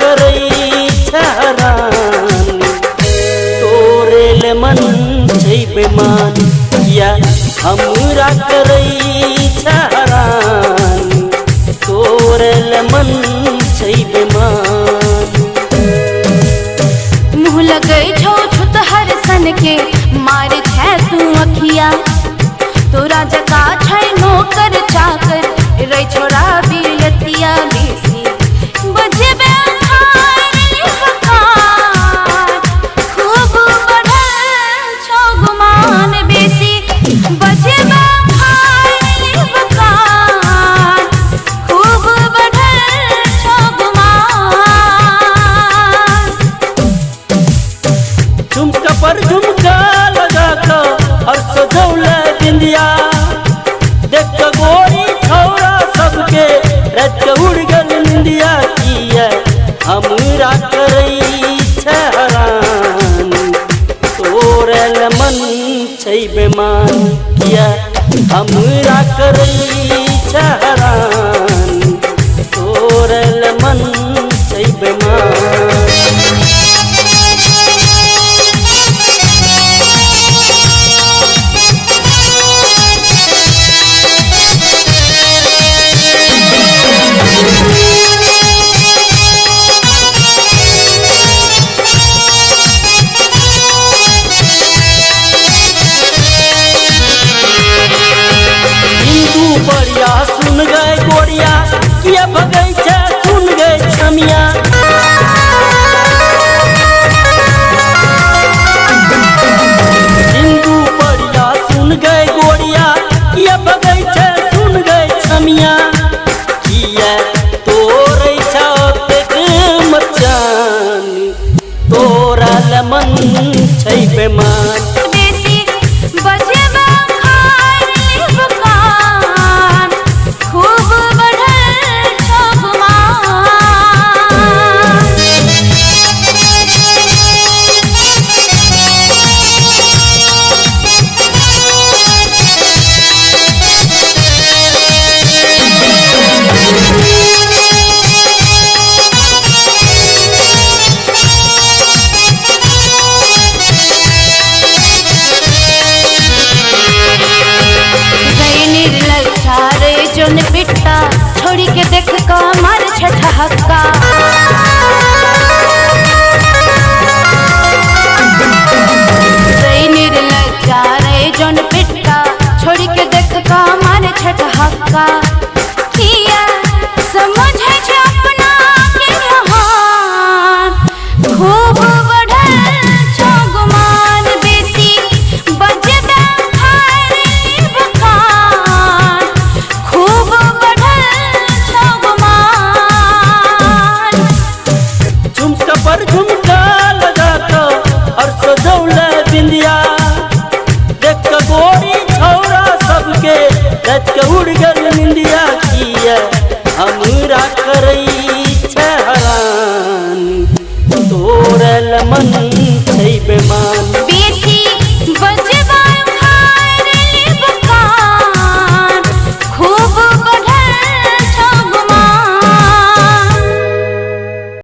करै छै हरान, तोरे ले मन छै बेमान। किया हमरा करै छै हरान, तोरे ले मन छै बेमान। मुँह लगै छौ छुतहर सन के, मार छै तू अखिया। तोरा जका छै नौकर चाकर, रै छोरा बिलतिया बेसी। बजबे खाए बकार, खूब बढ़ल छौ गुमान बेसी। बजबे खाए बकार, खूब बढ़ल छौ गुमान। झुमका पर झुमका लगा क और सजौले बिंदिया, देख क गोरी छौरा सबके रात के उड़ गेल निंदिया। किया हमरा करै छै हरान, तोरे ले मन छै बेमान। किया हमरा करै छै हरान, तोरे ले मन छै बेमान। हिंदू बढ़िया सुन गए गोरिया, किया भगै छै सुन गए छमिया। हिंदू बढ़िया सुन गए गोरिया, किया भगै छै सुन गए छमिया। किया तोरै छौ ओतेक मचान, तोरा ले मन छै बेमान। बेसी बजबे खाए बकान, खूब बढ़ल छौ गुमान। रे निर्लज्जा रे जोन पिट्टा, छोड़ी के देख का मार छठहक्का। रे निर्लज्जा रे जोन पिट्टा, छोड़ी के देख का मार छठहक्का। किया समझै छै अपना के महान, खूब बढ़ल छौ गुमान बेसी। बजबे खाए बकान, खूब बढ़ल छौ गुमान। झुमका पर झुमका लगा क और सजौले बिंदिया, देख क गोरी छौरा सबके रात के उड़ गेल निंदिया। किया हमरा करै छै हरान, तोरे ले मन छै बेमान।